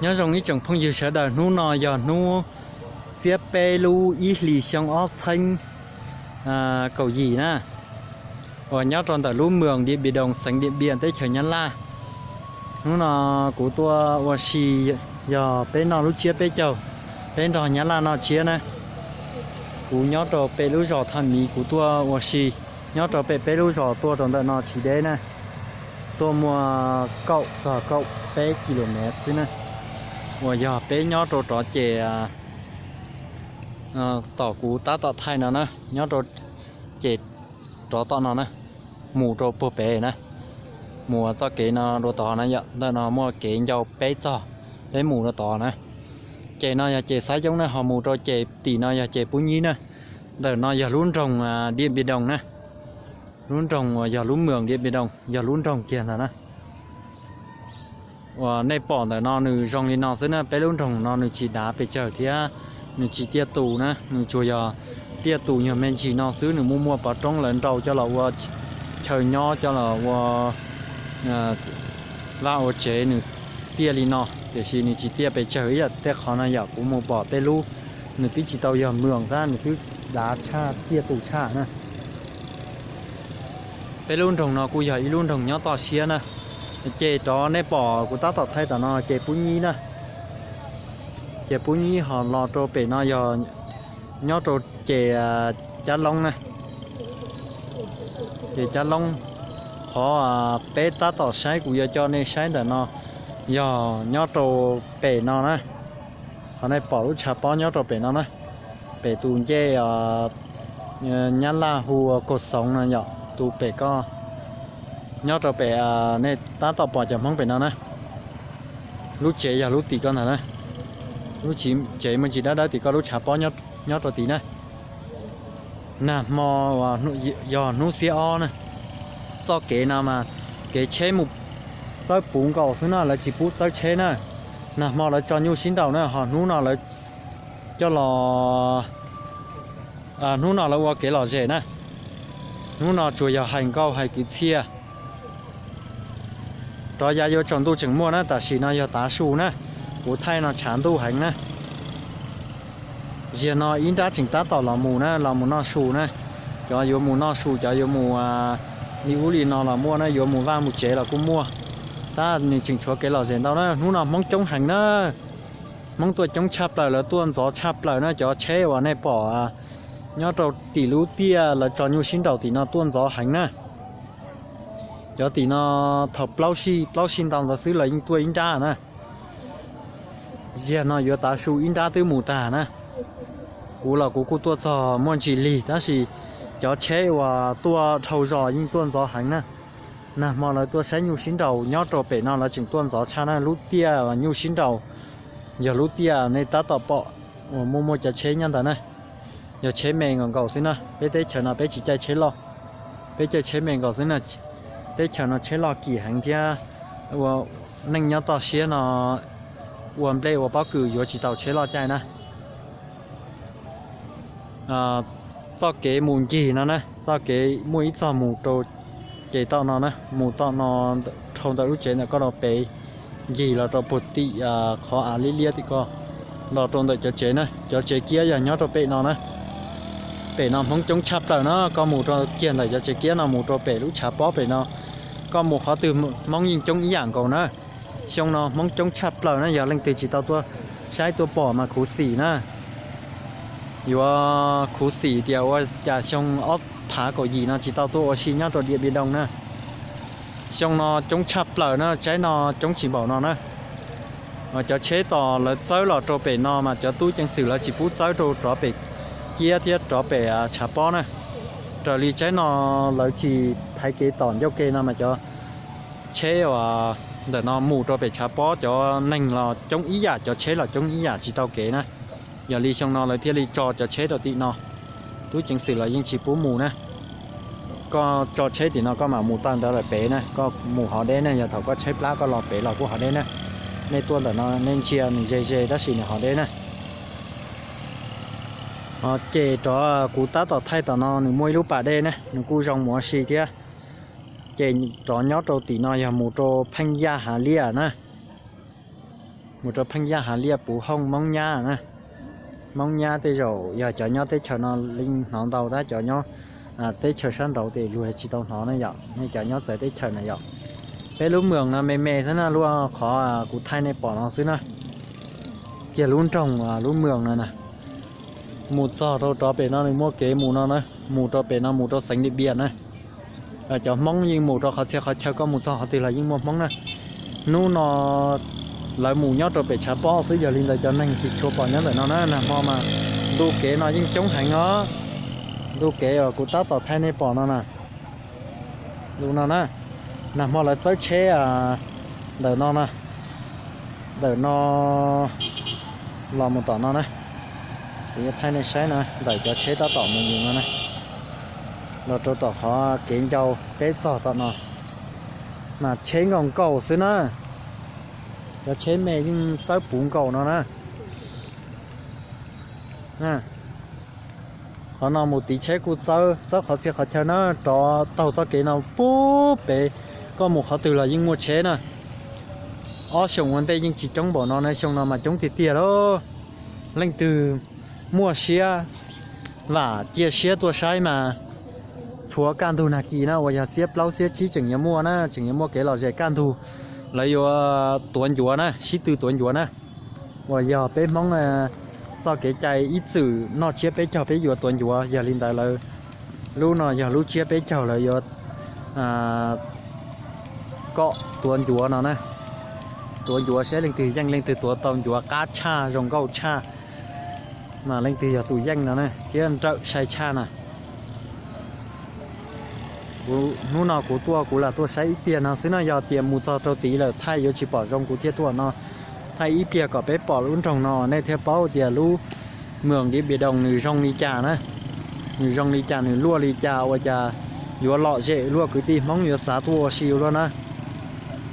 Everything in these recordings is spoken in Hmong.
Nyob zoo ib tsoom phooj ywg sawv daws, hnub no yog hnub xiab peb lub ib hlis xyoo ob txheeb kaum yim na, uas nyob rau ntawm lub moos Diam Npias Doos, xeev Diam Npias, teb chaws Nyab Laj. Hnub no kuv tuaj ua si yog peb noj lub tsiab peb caug, peb nrog Nyab Laj noj tsiab na. Kuv nyob rau pem lub zos Thaj Miv, kuv tuaj ua si nyob rau pem peb lub zos tuaj rau ntawm no tsis deb na, tuaj muaj kaum txog kaum peb kis lus mev xwb na. Uas yog peb nyob rau rov ces tom kuv tab tom thaij no na, nyob rau ces rov tom no na, mus rau puag pem na, mus txoj kev no dua tod na yom. Ntawm no muaj kev ncau peb txog, peb mus dua tod na. Ces no yog ces Xab Yoob na, ho mus rau ces tim no yog ces Pub Nyib na. Ntawm no yog lub nroog Diam Npias Doos na, lub nroog uas yog lub moos Diam Npias Doos, yog lub nroog kiag ntawd na. Uas nej pom ntawm no nws zoo li no xwb na, peb lub nroog no nws tsis dav pes tsawg thiab nws tsis tiaj tus na, nws tsuas yog tiaj tus nyuag me ntsis no xwb, nws muaj muaj pov roob lawv nrau coj los ua chaw nyob, coj los ua vaj ua tsev, nws tiaj li no, tiam sis nws tsis tiaj pes tsawg ib yam tej qhov no yom. Kuv mus pom tej lub nws twb tsis tau yog moos tab, nws twb dav tshaj, tiaj tus tshaj na. Peb lub nroog no kuj yog ib lub nroog nyob toj siab na. Ces rov nej pom kuv tab tom thaij tom no ces Pub Nyib na. Ces Pub Nyib ho los rau pem no yog nyob rau ces Cab Loob na. Ces Cab Loob, qhov peb tab tom saib, kuv yuav coj nej saib ntawm no yog nyob rau pem no na. Ho nej pom lub tshav pob nyob rau pem no na, pem tus ncej Nyab Laj hu ua Kaug Xoov no yom, tus pem ko, nyob rau pem, nej tab tom pom cov Hmoob pem no na. Lub tsev yog lub tim ko ntag na, lub tsev me ntsis dawb dawb tim ko, lub tshav pob nyob rau tid na. Nag hmo uas yog hnub xiab ob na, txoj kev no mas kev tsheb mus txawb puv nkaus xwb na, lawv tsis pub txawb tsheb na. Nag hmo lawv tso nyuj sib nraus na, ho hnub no lawv coj los, hnub no lawv ua kev lom zem na. Hnub no tsuas yog hais nkauj hais kwv txhiaj. Rov yav yuav tsaus ntuj tseem muaj na, tam sim no yog tav su na, kuv thaij no tshav ntuj heev na. Ziag no ib nrab tseem tab tom los mus na, los mus noj su na. Cov yuav mus noj su, cov yuav mus li ub li no los muaj na, yuav mus vaj mus tsev los kuj muaj. Tab nws tseem tshuav kev lom zem ntau na, hnub no Hmoob coob heev na. Hmoob tuaj coob tshaj plaws, lawv tuaj ntxov tshaj plaws na. Cov tsheb uas nej pom nyob rau tim lub tiaj lawv tso nyuj sib nraus tim no tuaj ntxov heev na. Cov tim no thaum plaub sij, plaub sij ntau ntawd xwb lawv yeej tuaj ib nrab na. Ziag no yuav tav su ib nrab twb mus tag na. Kuv los kuv kuj tuaj txog muaj ntsis lig, tab sis cov tsheb uas tuaj dhau zos yeej tuaj ntxov heev na. Nag hmo lawv tuaj saib nyuj sib nraus nyob rau pem no lawv tseem tuaj ntxov tshaj na. Lub tiaj nyuj sib nraus yog lub tiaj nej tab tom pom uas muaj muaj cov tsheb nyob ntawd na. Yog tsheb me nkaus nkaus xwb na, peb teb chaws no peb tsis caij tsheb loj, peb caij tsheb me nkaus xwb na. Teb chaws no tsheb loj kim heev thiab ua neej nyob toj siab no ua nplej ua pob kws yuav tsis tau tsheb loj caij na. Txoj kev mus ncig no na, txoj kev muaj ib txoj mus rau ces tom no na, mus tom no dhau ntawm lub tsev ntawm ko rau pem, ncig los rau puag tim qhov av liab liab tim ko, los rau ntawm cov tsev na. Cov tsev kiab yog nyob rau pem no na. Pem no Hmoob coob tshaj plaws na, koj mus rau kiag ntawm cov tsev kiab no mus rau pem lub tshav pob pem no, koj mus qhov twg Hmoob yeej coob ib yam nkaus na. Xyoo no Hmoob coob tshaj plaws na, yog leej twg tsis tau tuaj saib tuaj pom mas khuv xim na. Yuav khuv xim tias ua cas xyoo ob phav kaum yim no tsis tau tuaj ua si nyob rau Diam Npias Doos na. Xyoo no coob tshaj plaws na, tsaib no coob tsis npaum no na. Cov tsheb tos lawv txawb los rau pem no mas cov tub ceev xwm lawv tsis pub txawb rau rov pem kiab thiab rov pem tshav pob na. Raws li tsaib no lawv tsis thaiv kev tom ncauj ke no mas cov tsheb uas ntawm no mus rau pem tshav pob, cov neeg los coob ib yam, cov tsheb los coob ib yam, tsis tau kev na. Yog li xyoo no lawv thiaj li tso cov tsheb rau tim no. Tub ceev xwm los yeej tsis pub mus na. Koj tso tsheb tim no koj mam mus taw ntawd lawm pem na, koj mus hov deb na, yog thaum koj tsheb plab koj los pem los kuj hov deb na. Nej tuaj ntawm no nej ntsia nws ze ze tab sis nws hov deb na. Ces rov kuv tab tom thaij tom no nws muaj ib lub pas dej na, nws kuj zoo mus ua si thiab. Ces rov nyob rau tim no yog mus rau Pheej Yaj Hav Liaj na. Mus rau Pheej Yaj Hav Liaj puv hooj Hmoob Nyab na. Hmoob Nyab tej zaum yog cov nyob teb chaws no li hnov ntau tab cov nyob teb chaws sab nraud ces luag tsis tau hnov na yom, nej cov nyob txawv teb chaws na yom. Peb lub moos no me me xwb na, lub qhov kuv thaij nej pom no xwb na. Kiag lub nroog lub moos no na, mus txog rau rov pem no nws muaj kev mus no na, mus rau pem no mus rau xeev Diam Npiam na. Cov Hmoob yeej mus rau qhov txhia qhov chaw, koj mus txog qhov twg los yeej muaj Hmoob na. Hnub no lawv mus nyob rau pem tshav pob xwb, yog li ntawd cov neeg tsis tshua pom nyob ntawm no na. Nag hmo mas ntu kev no yeej coob heev os. Ntu kev uas kuv tab tom thaij nej pom no na, lub no na, nag hmo lawv txawb tsheb ntawm no na, ntawm no los mus tom no na. Kuv yuav thaij nej saib na, ntawm cov tsheb tab tom mus mus no na, los rau tom qhov kev ncau peb txog tom no, mas tsheb nkaus nkaus xwb na. Cov tsheb me yeej txawb puv nkaus no na. Qhov no mus tiv tsheb kuj txawb, txawb qhov txhia qhov chaw na, rov taug txoj kev no puag pem, koj mus qhov twg los yeej muaj tsheb na. Ob xyoos ua ntej yeej tsis coob npaum no na, xyoo no mas coob tiag tiag lauj. Leej twg muaj siab vam cia siab tuaj saib mas tshuav kaj ntug nag kis na uas yog xiab plaub xiab tsib tseem yuav muaj na, tseem yuav muaj kev lom zem kaj ntug. Lawv yuav tuav ncuav na, sib tw tuav ncuav na. Uas yog peb Hmoob txoj kev cai ib txwm noj tsiab peb caug peb yuav tuav ncuav, yog li ntawd lawv lub no yog lub tsiab peb caug lawv yuav kom tuav ncuav no na. Tuav ncuav saib leej twg yeej, leej twg tuav tau ncuav qab tshaj zoo nkauj tshaj mas leej twg yog tus yeej no na thiab nrawm sai tshaj na. Hnub no kuv tuaj kuv lam tuaj saib ib pliag no xwb no, yog tias mus txog rau tid lawm thaij yuav tsis pom zoo kuv thiaj tuaj no. Thaij ib pliag kom peb pom lub nroog no nej thiaj paub tias lub moos Diam Npiam Doos nws zoo li cas na, nws zoo li cas, nws luaj li cas, ua cas yuav lom zem luaj, kwv tij Hmoob yuav xav tuaj ua si luaj na.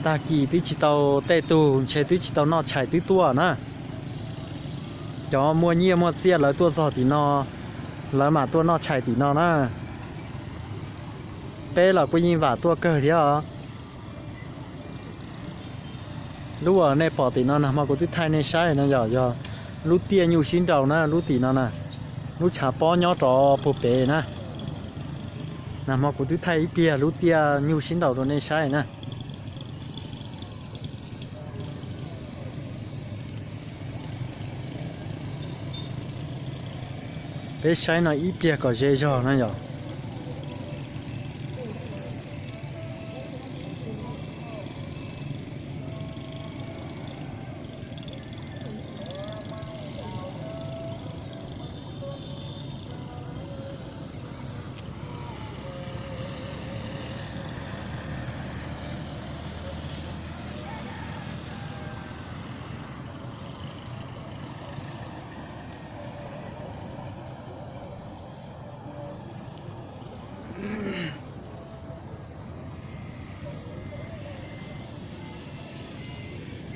Tag kis twb tsis tau, tej tug ntshe twb tsis tau noj tshais twb tuaj na. Cov muaj nyiaj muaj txiaj lawv tuaj txog tim no, lawv mam tuaj noj tshais tim no na. Peb los kuj yeej vam tuaj kawg thiab os. Lub uas nej pom tim no nag hmo kuv twb thaij nej saib no yog, yog lub tiaj nyuj sib nraus na, lub tim no na, lub tshav pob nyob rov puag pem na. Nag hmo kuv twb thaij ib pliag lub tiaj nyuj sib nraus rau nej saib na. Peb saib no ib pliag kom ze zog na yom.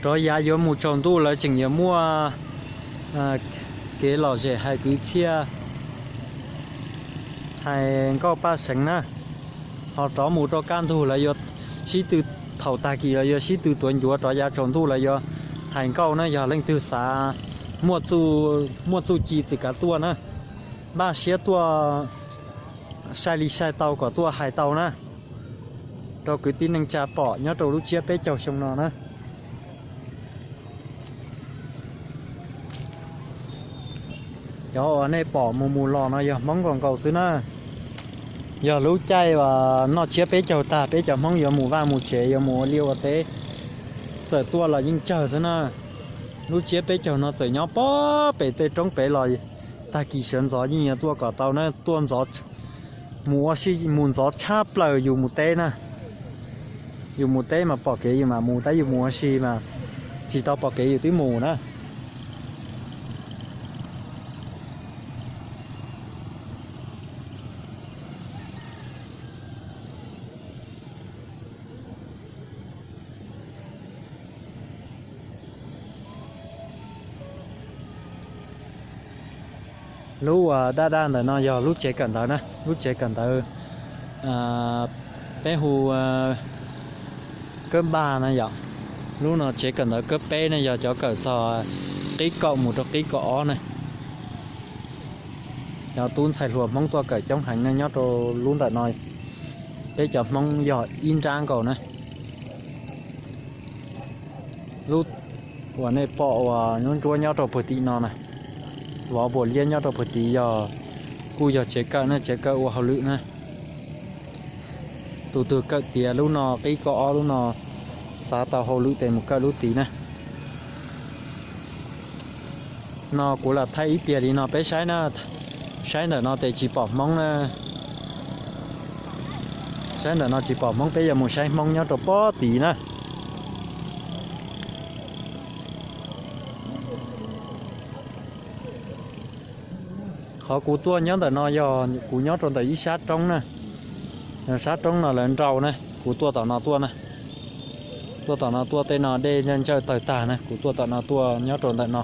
Rov yav yuav mus tsaus ntuj lawv tseem yuav muaj kev lom zem hais kwv txhiaj, hais nkauj paj seev na. Ho rov mus rau kaj ntug lawv yuav sib tw, thaum tag kis lawv yuav sib tw tuav ncuav, rov yav tsaus ntuj lawv yuav hais nkauj na. Yog leej twg xav muaj txuj ci txwm kav tuaj na, npaj siab tuaj sai li sai tau kom tuaj hais tau na, rau kwv tij neej tsa pom nyob rau lub tsiab peb caug xyoo no na. Cov uas nej pom mus mus los no yog Hmoob nkaus nkaus xwb na. Yog lub caij uas noj tsiab peb caug tag peb cov Hmoob yuav mus vaj mus tsev yuav mus ua liaj ua teb, txawm tuaj los yeej tsawg xwb na. Lub tsiab peb caug no txawm nyob pem tej roob pem los tag kis sawv ntxov yeej yuav tuaj kom tau na, tuaj ntxov, mus ua si mus ntxov tshaj plaws yus mus teb na. Yus mus teb mas pom kev yus mam mus, tab yus mus ua si mas tsis tau pom kev yus twb mus na. Lub uas daj daj ntawm no yog lub tsev kawm ntawv na, lub tsev kawm ntawv peb hu kawb npaj na yom. Lub no tsev kawm ntawv kab peb ne, yog cov kawm txog qib kaum mus rau qib kaum ob ne. Yog tub ntxhais hluas Hmoob tuaj kawm coob heev ne, nyob rau lub ntawm no peb cov Hmoob yog ib nrab nkaus na. Lub uas nej pom uas ntsuab ntsuab nyob rau puag tim no na, vov puas liab nyob rau puag tid yog, kuj yog tsev kawm ne, tsev kawm ua hauj lwm na. Tus twg kawm tiav lub no qib kaum ob lub no, xav tau hauj lwm tes mus kawm lub tid na. No kuv lam thaij ib pliag li no peb saib na. Saib ntawm no tes tsis pom Hmoob na. Saib ntawm no tsis pom Hmoob, peb yuav mus saib Hmoob nyob rau pob tid na. Qhov kuv tuaj nyob ntawm no yog kuv nyob rau ntawm ib sab roob na. Sab roob no lawv nrau na, kuv tuaj tom no tuaj na. Tuaj tom no tuaj, tej no dej ntsawj tawg tag na, kuv tuaj tom no tuaj nyob rau ntawm no.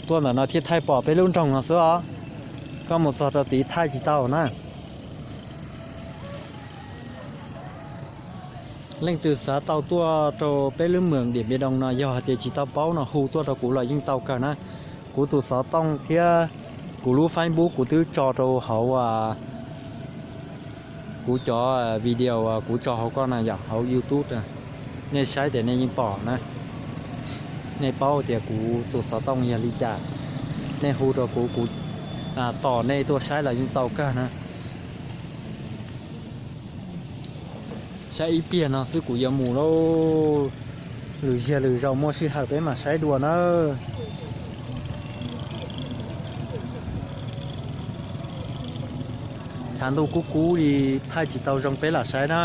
Tuaj ntawm no thiaj thaij pom peb lub nroog no xwb os. Koj mus txog rau tid thaij tsis tau na. Leej twg xav tau tuaj rau peb lub moos Diam Npias Doo no, yog hais tias tsis tau paub no hu tuaj rau kuv los yeej tau kawg na. Kuv tus xov tooj thiab kuv lub Facebook kuv twb tso rau hauv kuv cov video kuv tso hauv ko na yom, hauv YouTube. Nej saib tias nej yeej pom na. Nej paub tias kuv tus xov tooj yog li cas, nej hu rau kuv, kuv tos nej tuaj saib los yeej tau kawg na. Saib ib pliag no xwb kuv yuav mus lauj. Lwm ziag lwm zaus muaj sij hawm peb mam saib dua nawb. Tshav ntuj kub kub li, thaij tsis tau zoo, peb lam saib na.